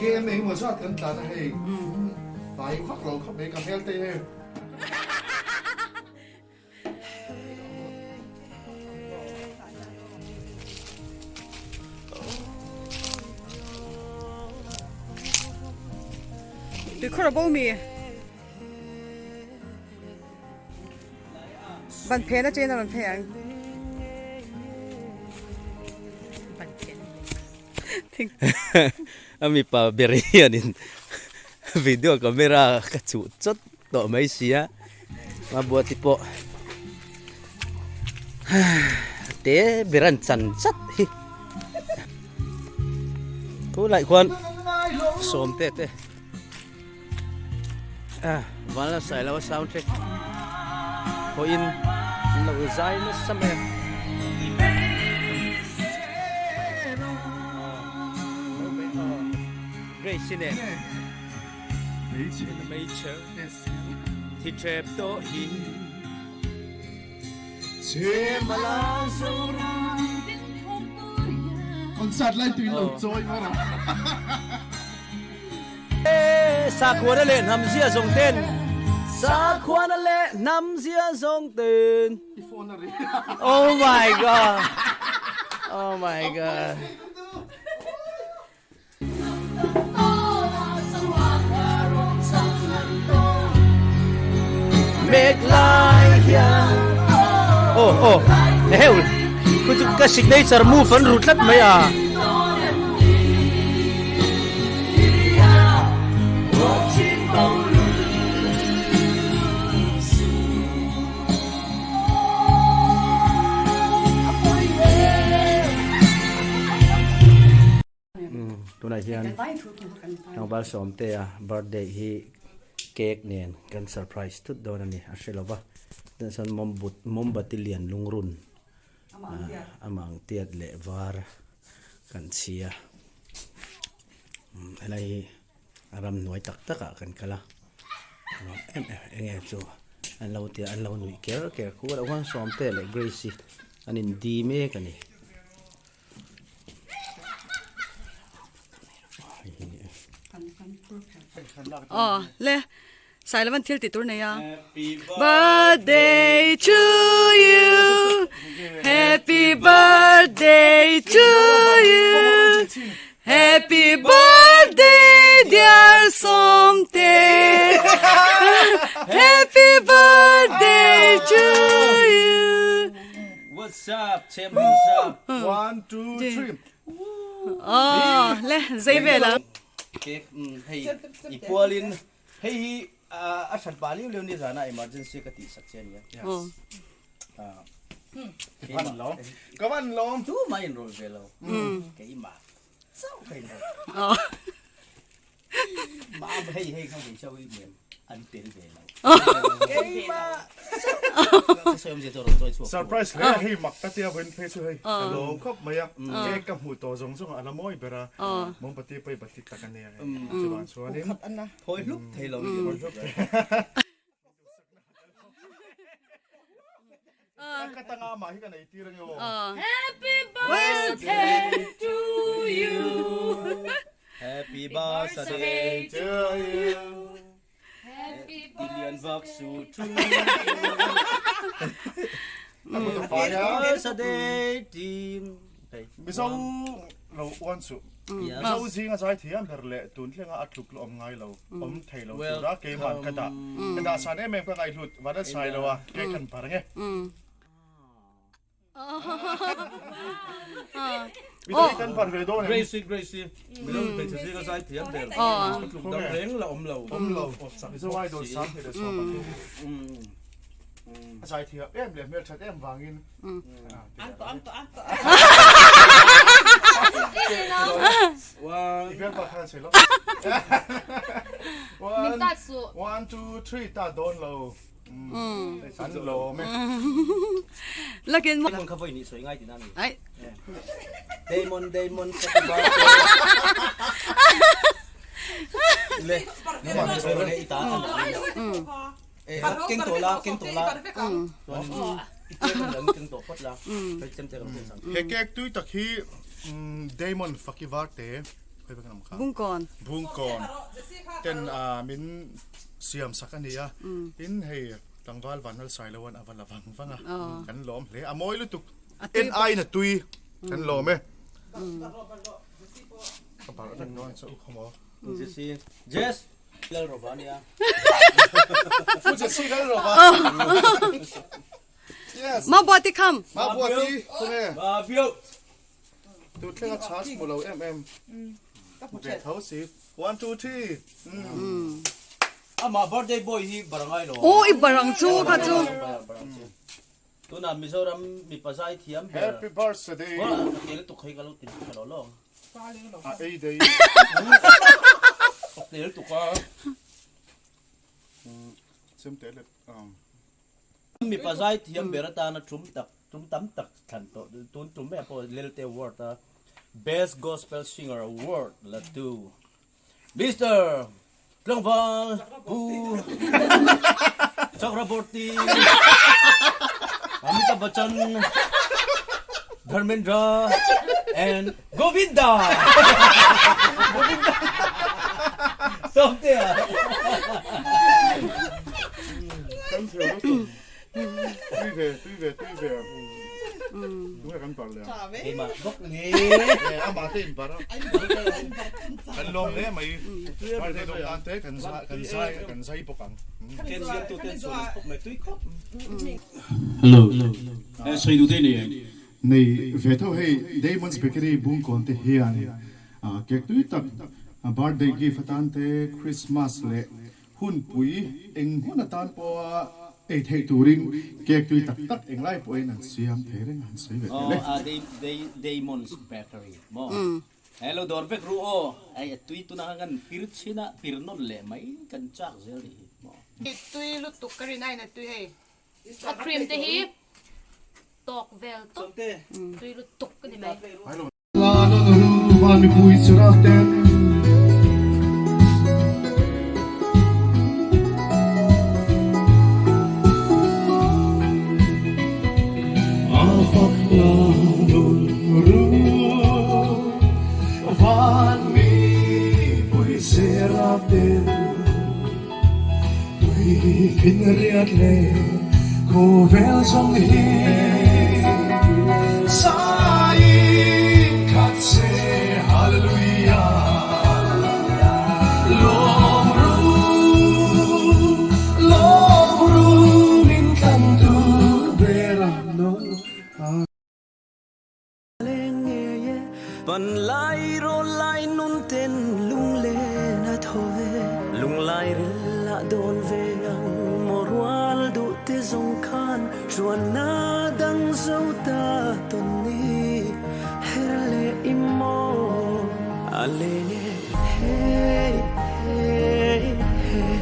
KM engemaw zat kan tlan a hei fai vak lo khawp mai ka hmel te hi. Tuikhur a bo mi. Ban phen a chen a rawn phei ang. A mipa ber hianin video camera ka chuh chawt tawh mai sia a buati pawh te ber an chan chat hi tunah khuan sawmte te. Vanla Sailoa sound track pawhin an lo zai nasa mai a. Grace nen thi tep tawh hi Concert lai tuin lo chawi mar a. Sakhuana leh hnam zia zawng ten Sakhuana leh hnam zia zawng ten Oh my god Oh my god Mek lai hian Oh oh Eheu Khu chu ka signature move an ru tlat mai a. Tunah hian tlangval Sawmtea birthday hi cake nen kan surprise thut dawn a ni a hre lova tunah sawn mombati lian lungrun amah ang tiat leh var kan chhia helai hi a ramhnuai tak tak ah kan kal a nuam em em eng nge chu an lo tia an lo nuih ker ker khu a lo khan Sawmtea leh Grace hi an in di mek a ni. Aw le Sailavan thil tih tur nei a Birthday to you Happy birthday to you Happy birthday dear Sawmte Happy birthday to you What's up, Chem what's up? One, two, three. Oh, le zei ve la. Cake, hei, i pualin, hei hi a that pa liu liu ni zana emergency ka ti sak che ania. Yes. Ka van lawm. Ka van lawm. Tu ma in rol ve lo. Keima. Chau kai lo. Ma hei hei khang vei chau i nen an tel ve lo. Keima Surprise hle hei mak ka tia vawiin phei chu hei ka lawm khawp mai a cake ka hmuh tawh zawng zawng a la mawi ber a mombati pawh i bati tak a nia hei chuvang chuanin thawi hlup thei lo Ka tanga mah hi ka nei tir ange aw. Happy birthday to you. Happy birthday to you. Happy Tilian vak su to you. Birthday team. Mizo lo uan suh. Mizo zinga zai thiam ber leh tun thlenga a tluk la awm ngai lo, awm thei lo tura keiman ka dah. Ka dah san em em ka ngaihhlut van a sai lo a, kei kan bar ang e. Mizo kan bar ve dawn em? Gracie, Gracie, Mizo hmeichhe zinga zai thiam ber, a tluk dang reng la awm lo. Awm lo, Mizo idol sang thei leh chhuak ang. A zai thiam em leh hmelthat em vangin. One, two, three, ta dawn lo. An lawm e. Lakin mo. Damon kha voi ni soi ngai tina mi. Ai. Damon, Damon, happy birthday. Le, le ita. Keng tola, keng tola. He cake tui tak hi Damon Faki Varte Bungkawn Bungkawn ten min siam sak a ni a, tin hei tlangval Vanlal Sailoan a va la vang vang a, kan lawm hle a mawi lutuk en aiin a tui kan lawm e. Ka barh vek dawn che u khaw maw. Jess Lalrova ania. Pu Jesse Lalrova. Yes. Mabuati kham. Mabuati khawnge. Mabiau. Tu thlenga chance hmu lo em em. Ve tho si. 1 2 3. Ama birthday boy hi barangai lo. Oh i barang chu kha chu. Tuna Mizoram mipa zai thiam ber. Happy birthday. Tel tuk hei ka lo tin tha lo lo. A ei dei. Tel tuk a. Chem te le. Mipa zai thiam ber atana tum tak tum tam tak thlan tawh tun tum mai pawh Lelte Award a Best Gospel Singer Award la tu Mister Tlangval Pu Chakraborty Amitabh Bachchan Dharmendra and Govinda Govinda Sawmtea Kan theu lutuk. Tui ve, tui ve, tui ve. Tunge kan bar leh ang. Keimah bawk ni. Amah te in bar a. Kan lawm hle mai. Birthday lawm nan te kan kan zai kan zai bawk ang. Ken siam tu ten chuan khawp mai tui khawp. Hello. Sawi duh te nei em? Nei ve tho hei Damon's Bakery Bungkawn te hian cake tui tak birthday gift atan te Christmas leh Hunpui eng hun atan pawha ei theih turin cake tui tak tak englai pawhin an siam thei reng a, an sawi ve tel e. Aw Damon's Bakery maw? Hello dawr vek ru aw, hei a tui tuna khan kan pir chhin a, pir nawn leh mai kan chak zel nih hi maw? I tui lutuk ka rin ain a tui hei. A cream te hi tawk vel tawp tui lutuk a ni mai. Van mipui chirah ten. A fak hla nun ru van mipui chirah ten. Tui fin riat leh khawvel zawng hi Sai khat se Hallelujah Lawm ru lawm ru min tlan tu ber a no. Leng ngei e, pan lai rawl lai nun ten lunglen a thaw e. Lunglai ril a dawn ve ang maw rual duh te zawng khan chuanna dang zo ta tawn ni her leh i maw a leng e hey hey hey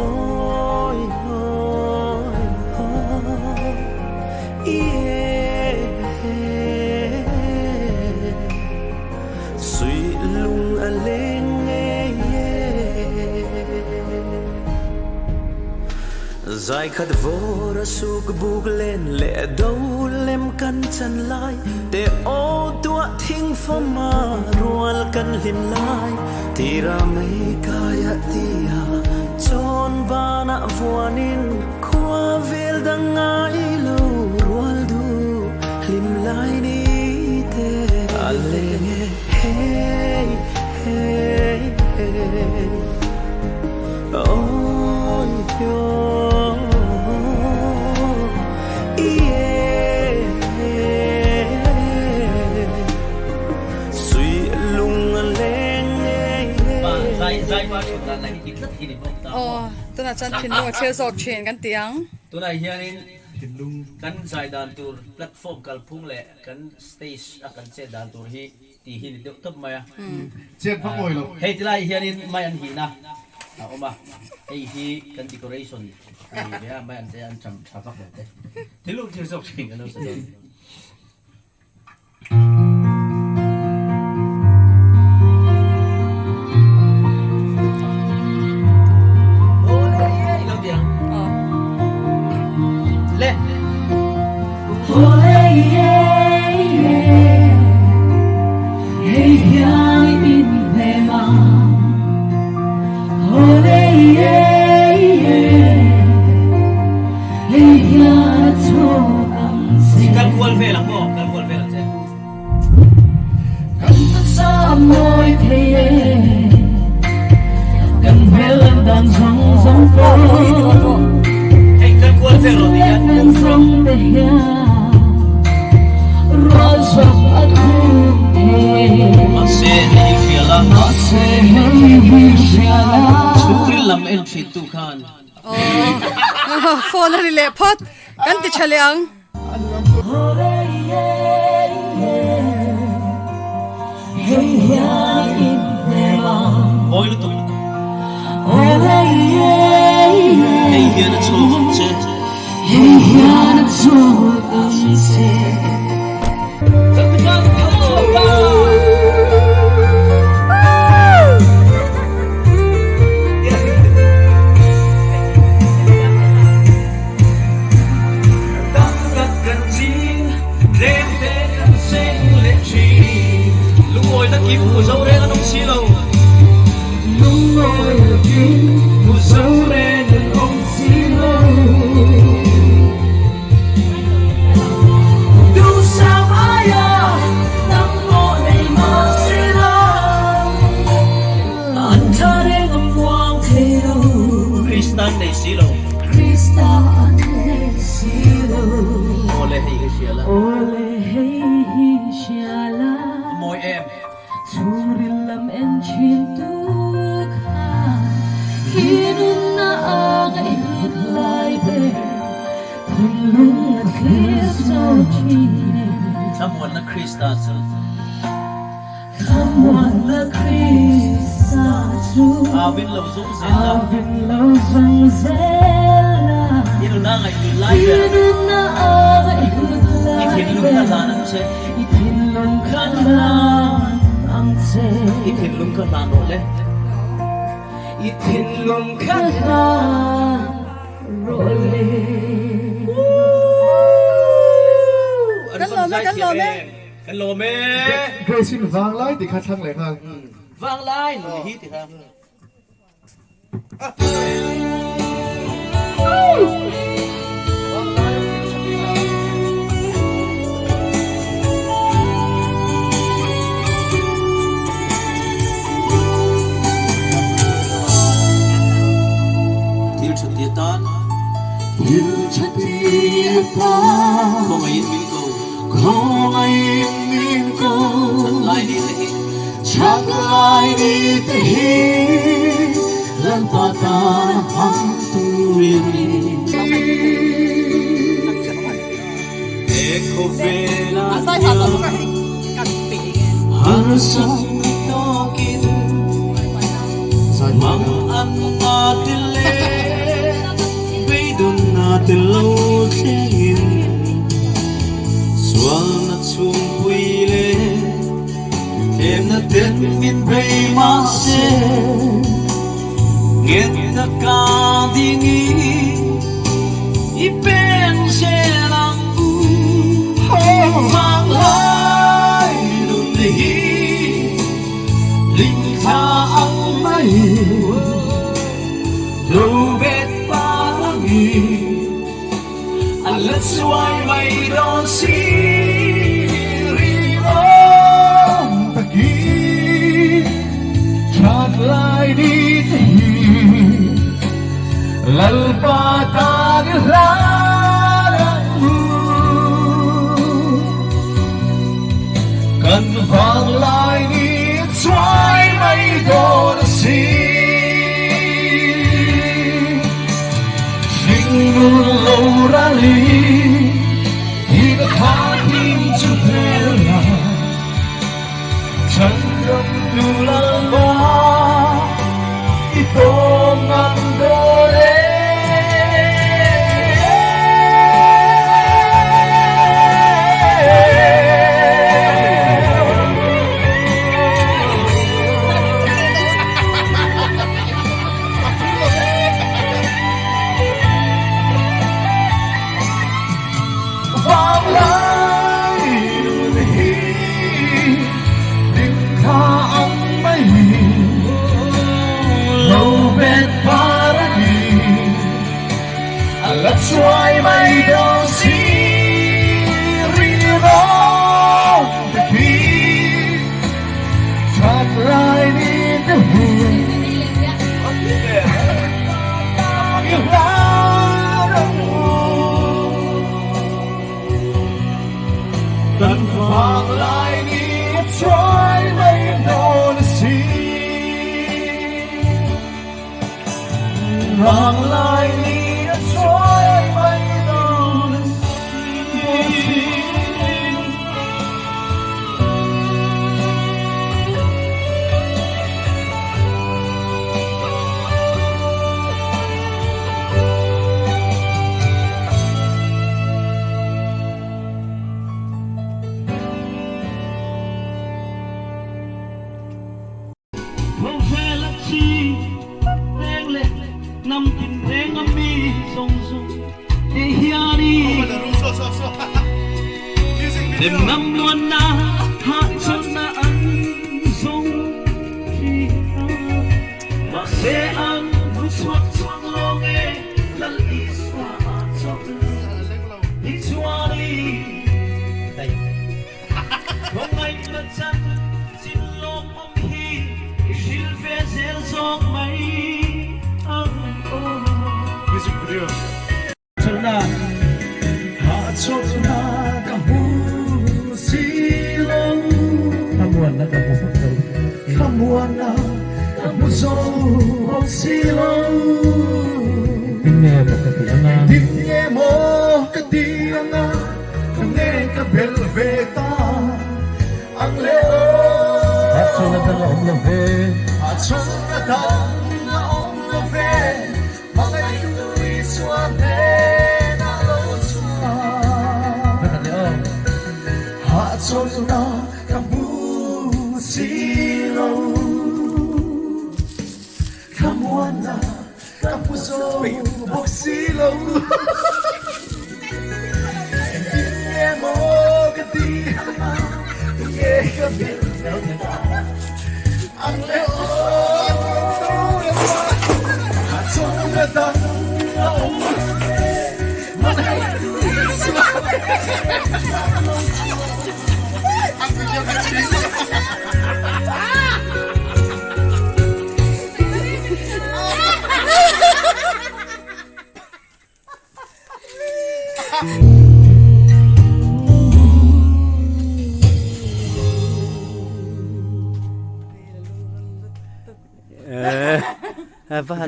Awi awi awi yeah Suih lung a leng ngei e Zai khat vawr a suk buk len leh do lem kan chan lai Te aw tuah thing fama rual kan hlim lai Tira mei kaia tia chawn banah vuanin khua vel dang ngai lo rual duh hlim lai ni te a leng e hey hey hey Ôi Aw, tunah chuan thinlung a thlir zawk thin kan ti ang. Tunah hianin kan zai dan tur platform kalphung leh kan stage a kan chet dan tur hi tih hi ni deuh tawp mai a. Chet vak awi lo. Hei tilai hianin mai an hihna a awm a, hei hi kan decoration a ni ve a, mai an te an cham tha vak lo te. Thilung thlir zawk thin kan lo sa dawn. Kal kual vel ang maw, kal kual vel ang che. Kan taksa a mawi thei e, kan hmel lan dan zawng zawng pawh. Hei kal kual vel rawh ti hian. Leh zawng te hian rual zawk a khum thei. Mahse hei hi hria la. Mahse hei hi hria la. Chhungril lam en thin tu khan. Aw phone a ri leh phawt kan ti tha leh ang. Mawi lutuk. Hei hian a chhuak ang che. Kristan nei si lo. Kristan nei si lo. Awle hei hi hria la. Awle hei hi hria la. Mawi em. Chhungril lam en thin tu kha. Hi nunna ang i hlut lai ber. Thinlung a thlir zo thin e. Thlamuanna Krista chu. Thlamuanna Krista chu. Avin lo zawng zel la. Avin lo zawng zel la. I nuna ngaihhlut lai ber. I nuna ngaihhlut lai ber. I thinlung ka hlan ang che. I thinlung ka hlan ang che. I thinlung ka hlan rawh le. I thinlung ka hlan rawh le. Kan lawm e, kan lawm e. Kan lawm e. Grace in vanglai tih kha thlang leh nghal. Vanglai nun hi ti kha. Thil tha ti atan. Thil tha ti atan. Khawngaihin min ko. Khawngaihin min ko. That lai ni te hi. That lai ni te hi. Lalpa tan hmang turin. He khawvelah hian harsat tawkin mang an a ti le beidun a ti lo thlengin sualna chhungpui le thlemna ten min bei mahse nget taka dingin i peng zel ang u. Vang lai nun hi linh thla ang mai lo bet pangin a let suai mai dawn si rinawm takin that lai ni te hi Lalpa tan i hlan ang u. Kan vanglai ni chuai mai dawn a si. Hringnun lo rali hi na tha him chu hmel la. Chhandam tu Lalpa i tawm ngam dawn e. chuai mai dawn si Rinawm te khi That lai ni te hu I hlan ang u Kan vang lai ni a chuai mai dawn si Vang lai ni a chuai mai dawn si. Khawvel a chi reng leh hnam tin reng a mi zawng zawng te hian i Dem ngam luanna hahchawlhna an zawng thin a, mahse an hmu chhuak chuang lawng e Lal Isua ah chawp lo hi chuan i Khawngaihna chan chin lawmawm hi i hrilh ve zel zawk mai ang aw. Music video. Chawlhna hahchawlhna ka hmu si lo. Thlamuanna ka hmu bawk lo. Thlamuanna ka hmu zo bawk si lo. Engtin nge maw ka ti anga? Engtin nge maw ka ti anga? Ka nge ka bel ve ta ang le aw. Hahchawlhna dang a awm lo ve. Hahchawlhna dang a awm lo ve. Hmangaihtu Isua hnenah lo chhuak. Ka le aw. Hahchawlhna ka hmu si lo. Thlamuanna ka hmu zo bawk si lo. Engtin nge maw ka ti a, tunge ka hmel ta ang le aw. Hahchawlhna dang a awm lo ve, hmangaihtu Isua hnenah lo chhuak.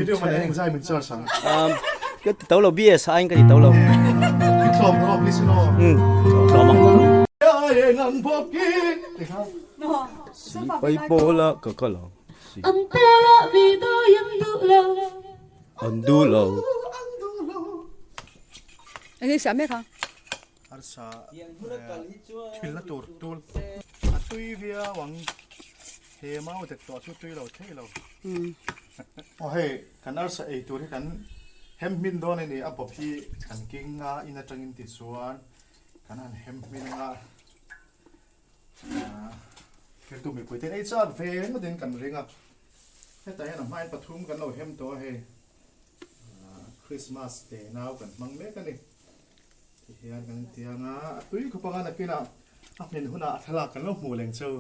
Video man eng zai min char sang. Ka ti to lo BS ai ka ti to lo. Tlawm rawh please no. Tlawm ang. Ai ngang bawkin. Sipai pawla ka kal ang. An pawla mi dawi an duh lo. An duh lo. Enge siam mek a? Arsa thil na tur tul a tui viau ang he mau dek tawh chu tui lo thei lo. Aw hei kan arsa ei tur hi kan hem hmin dawn a ni a bawp hi kan king a in atangin tichuan kan han hem hmin anga Thiltu mipui ten ei chak ve ngawtin kan ring a, hetah hian a hmain pathum kan lo hem tawh a hei Christmas te nau kan hmang mek a ni. Tihian kan intiang a, a tui khawp anga nakinah a hmin hunah a thlalak kan lo hmuh leng cheu.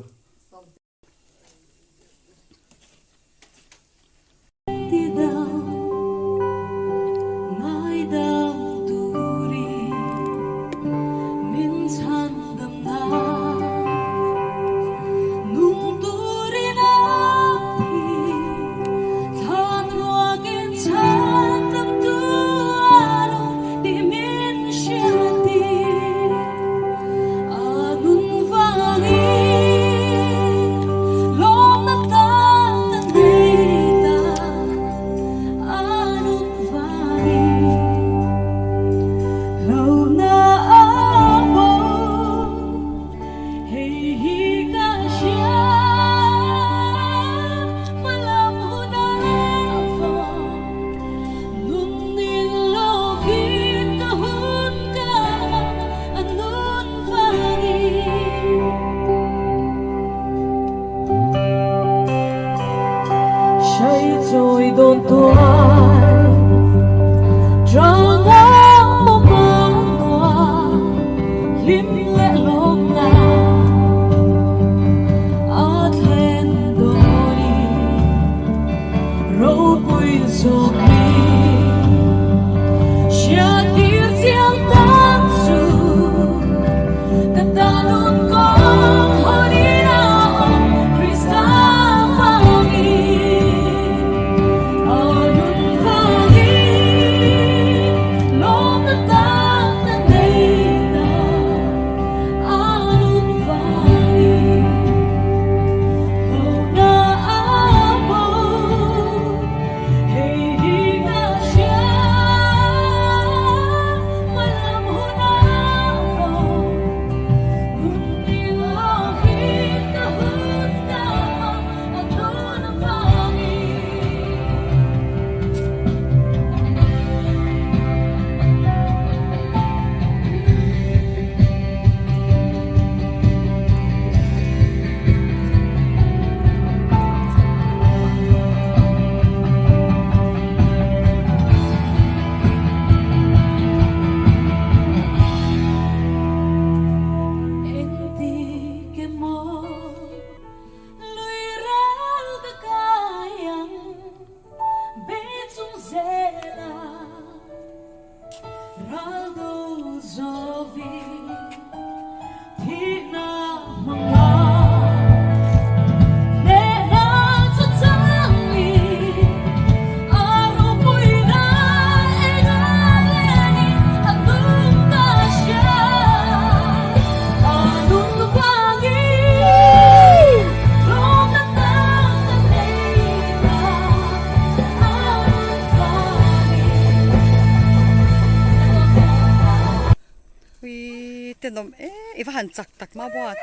Ui tenawm e i va han chak tak ma buat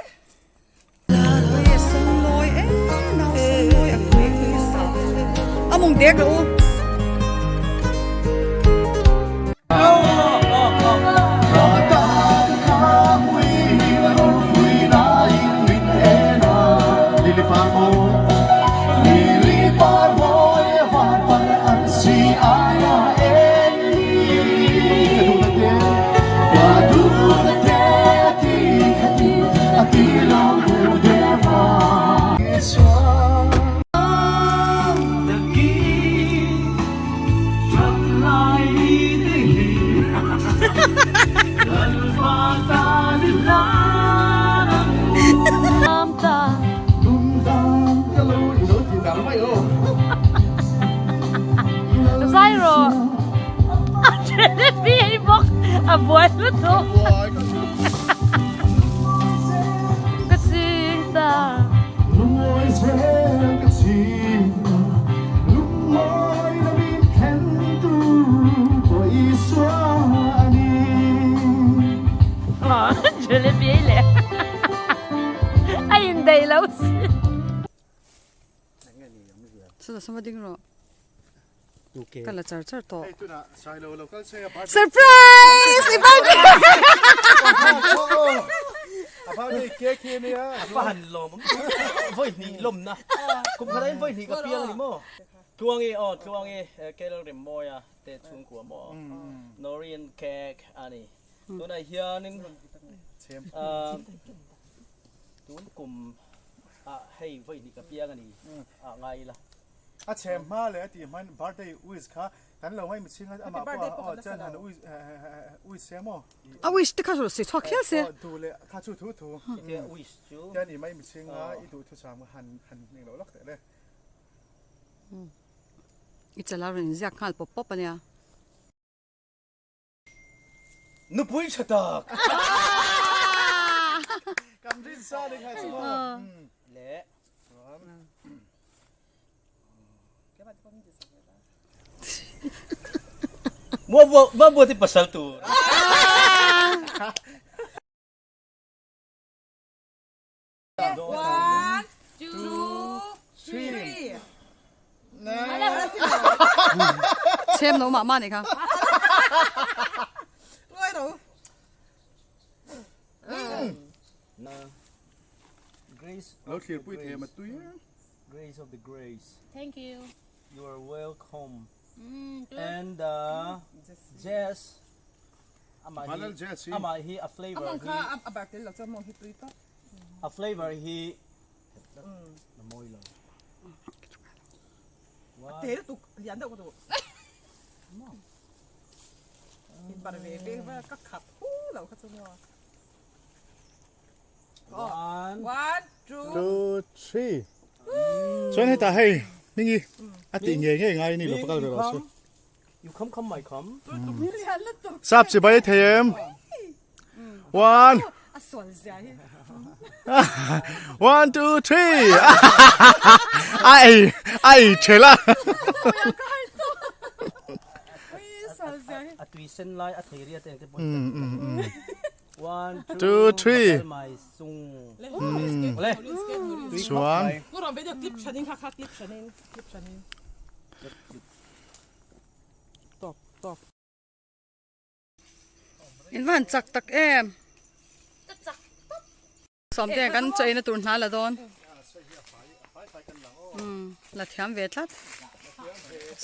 ui a sawngnawi e nau sawngnawi a pui pui sa a mawng dek rawh u. Zai rawh a jalebi ei bawk a buai lutuk ka ching ta. Jalebi ei leh a indaih lo si. Chutah sawn va ding rawh. Ka la char char tawh. Surprise! I birthday! Tluangi aw Tluangi Kel Rimmawia te chhungkua maw Norian cake a ni. Tunah hianin tun kum ah hei vawi hnih ka piang a ni ah ngai ila. A chhem hma leh a tih hman birthday wish kha kan lo ngaih michhing a amah pawh a aw chuan han wish se maw. A wish te kha rawn sawi chhuak hial se. Aw duh leh kha chu thu thu. Wish chu. Tian i mai michhing a i duh thucham kha han han ning loh lawk teh le. I chala rawn inziak nghal pawp pawp a nia. Nupui tha tak. Kan rin sa ni kha chu maw. Le. Mua bua mua bua ti pasal tur. One, two, three. Chhem lo mah mah nih kha. Ngoi ro. Grace Lo thlir pui thei ma tui. Grace of the grace. Thank you. You are welcome. And the Jess amah hi amah hi a flavor hi a bar tel lo chuan mawng hi tui tawp. A flavor hi a mawi lo. A te lutuk lian deuh ka duh. In bar ve ve va ka khat hu lo kha chu maw. One, One, two, two, three. Chuan hetah hei hmingi a tih ngei ngei ngai ni lo va kal ve rawh se. You come come my come. Sap chi bai thei em. One. One, two, three. Ai ai chela. A tui sen lai a thei ria te te pawh. One, two, three. My sung. Le. Chuan. Video clip thanin kha kha clip thanin clip thanin. Tawk tawk. In va han chak tak em. Ka chak tawp. Sawmte kan chaw eina tur hna la dawn. Umm la thiam ve tlat.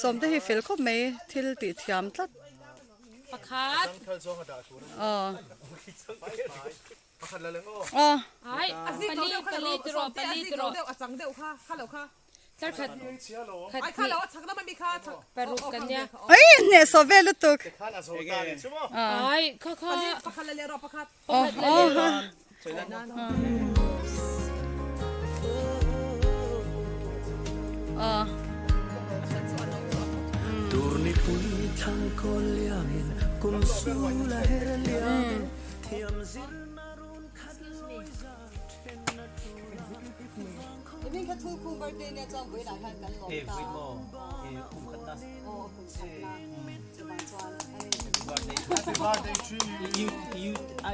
Sawmte hi fel khawp mai thil tih thiam tlat. Pakhat. Aw. Pakhat la leng aw. Aw. Ai pali pali tiraw pali tiraw. A chang deuh kha kha lo kha. Tlar khat khat hnih paruk kan nia. Ai hnehsawh vel lutuk. Ai kha kha pakhat la leh rawh pakhat la leh rawh.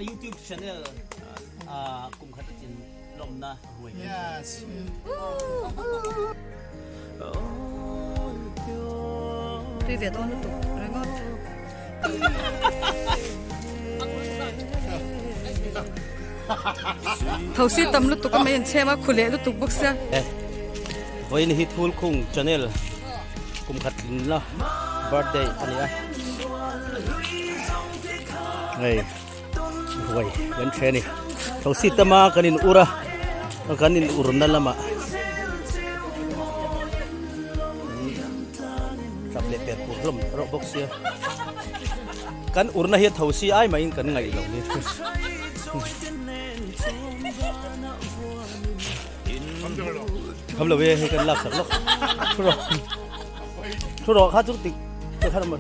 YouTube channel kum khat chin lomna ruai Yes. Tui ve dawn lutuk ringawt. Thosi tam lutuk a mai an chhem a, khu leh lutuk bawk sia. Vawiin hi Thulkhung channel kum khat tlinna birthday a ni a. Hei ruai kan hre a ni. Thosi tama kan in ur a, kan in urna lamah tap leh per pur hlawm rawh bawk sia. Kan urna hi a tho si ai maiin kan ngaih lo ni. Kham lo e hei kan lak sak lawk. Thu rawh. Thu rawh kha chu tik kha ram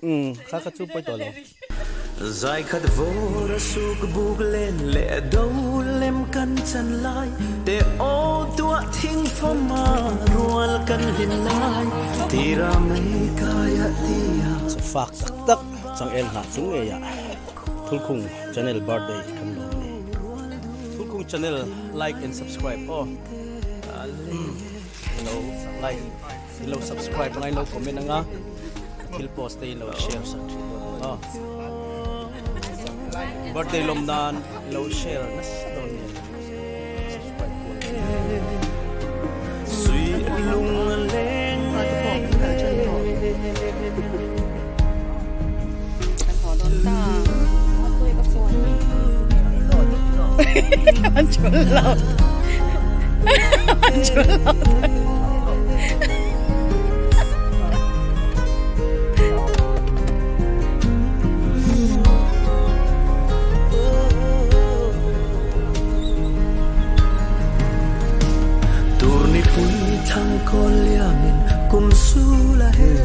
um kha kha chu poi tawh lo. Zai khat vawr a suk buk len leh do lem kan chan lai te aw tuah thing fama rual kan hlin lai tira mei kai a tia. Fak tak tak changel hnah chung ngei ah Thulkhung channel birthday kan lawm ni. Thulkhung channel like and subscribe aw. Lo like in lo subscribe ngai lo comment anga thil post te in lo share sak thin dawn aw. Birthday lawm nan lo share nasa dawn nia. Subscribe kual. Sui lung leng Kan haw dawn ta. An chul lo. An chul lo.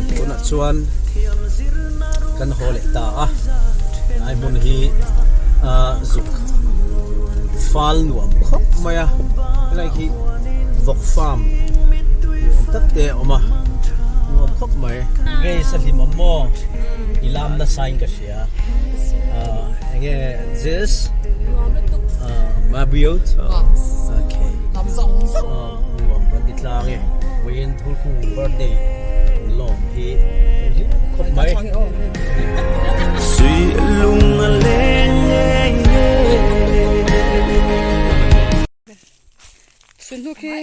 Tunah chuan kan haw leh ta a lai hmun hi zuk fal nuam khawp mai a helai khi vawk farm nuam tak te a awm a nuam khawp mai Grace a hlim awm maw i lam nasa in ka hria enge this Mabiot okay nuam kan ti tlang e vawiin Thulkhung birthday lawm hi khawp mai. Sunhlu khi.